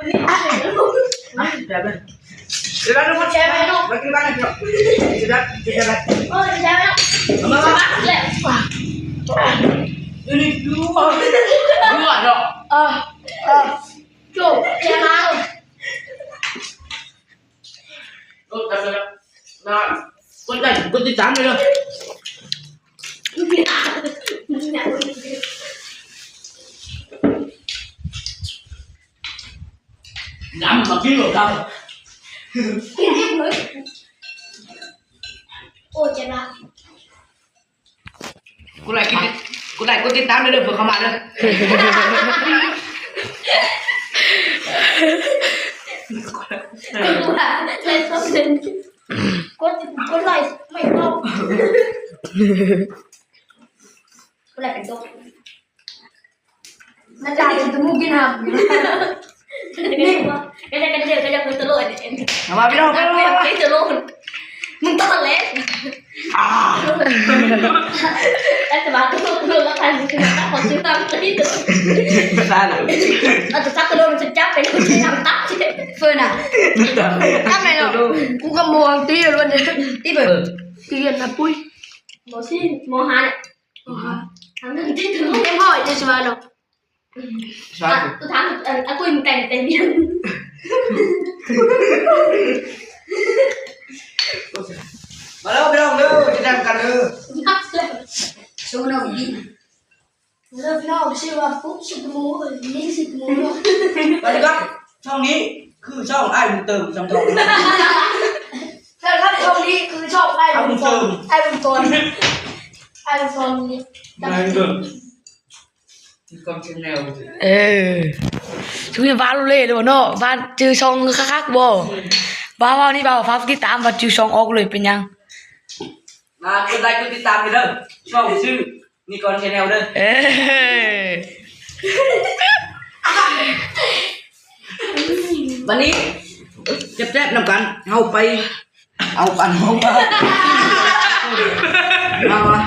ແຊບເລີຍ ເດີ ມາກິນກັນເນາະ ມາກິນກັນເນາະ ເດີ ເດີ ເດີ ເອົາມາ ມາ ມາ ຢູ່ນີ້ ຢູ່ ຢູ່ເນາະ ເອີ ເອີ ໂຈ້ ແຊບຫຼາຍ. ກົດໄລຄ໌ ກົດຕິດຕາມເດີ ນຳມາກິນໂລດເຮົາ ໂອ້ ເຈັບລະ. ກົດໄລຄ໌ ກົດໄລຄ໌ ກົດຕິດຕາມເດີ ເພື່ອເຂົ້າມາເດີ ກົດ ກົດໄລຄ໌ ໄມ່ເຂົ້າ ກົດໄລຄ໌ ເປັນຕົວ ໜ້າຕາເປັນຕະມຸກິນຫຳ ນີ້ ກໍໄດ້ກັນເດີ ກໍຢາກເປັນໂຕໂລ ເອົາມາພີ່ນ້ອງ ເປັນໂຕໂລ ມຶງຕອນແລກ ອາ ແຕ່ວ່າໂຕໂລລະຄັນຄືນຳຕັບ ຂໍຊື້ຕາມຕີ ຊາລະ ເອົາໂທລະສັບໂຕໂລ ມັນຈະຈັບເປັນນຳຕັບ ເຟີນນະ ຈັບແມ່ນເນາະ ກູກໍມ່ວງຕີໂລດນີ້ ຕີເບີ ຕີອັນນະປຸ້ຍ ມໍສີ່ ມໍຫ້າ ໂອ້ໂຫ ທາງນັ້ນຕິດ ເຕັມຮ້ອຍເດ້ ຊິວ່າເນາະ ອືມ ໃຊ່ ອະ ກູຖາມ ອາ ອາ ກຸ້ຍ ມຶງແຕ່ງ ແຕ່ງຫຍັງ ມາເດີພີ່ນ້ອງເດີ ກິນນຳກັນເດີ ມາເດີ ໂຊນ້ອງອີກ ເດີພີ່ນ້ອງ ຊື່ວ່າປຸກ ຊິບໂມງ ເອີຍ ນີ້ ສິບໂມງ ສະຫວັດດີຄັບ ຊ່ອງນີ້ຄືຊ່ອງອ້າຍບຸນເຕີມ ຊ່ອງ ສະຫວັດດີຄັບ ຊ່ອງນີ້ຄືຊ່ອງອ້າຍບຸນເຕີມ ອ້າຍບຸນເຕີມ ອ້າຍບຸນເຕີມ ອ້າຍບຸນເຕີມ ມີຄວາມເປັນແນວ ເອີ ຄືວ່າໂລເລເນາະ ວ່າຊື່ຊ່ອງຄັກໆບໍ່ ວ່າ ວ່ານີ້ ວ່າຝາກຕິດຕາມ ວ່າຊື່ຊ່ອງອອກເລີຍ ເປັນຫຍັງ ມາກົດໄລຄ໌ ກົດຕິດຕາມເດີ ຊ່ອງຊື່ ນິກອນແຊນແນວເດີ ເອີ ບັດນີ້ແຊບໆນຳກັນ ເຮົາໄປເອົາປັນເຮົາມາ ມາວ່າ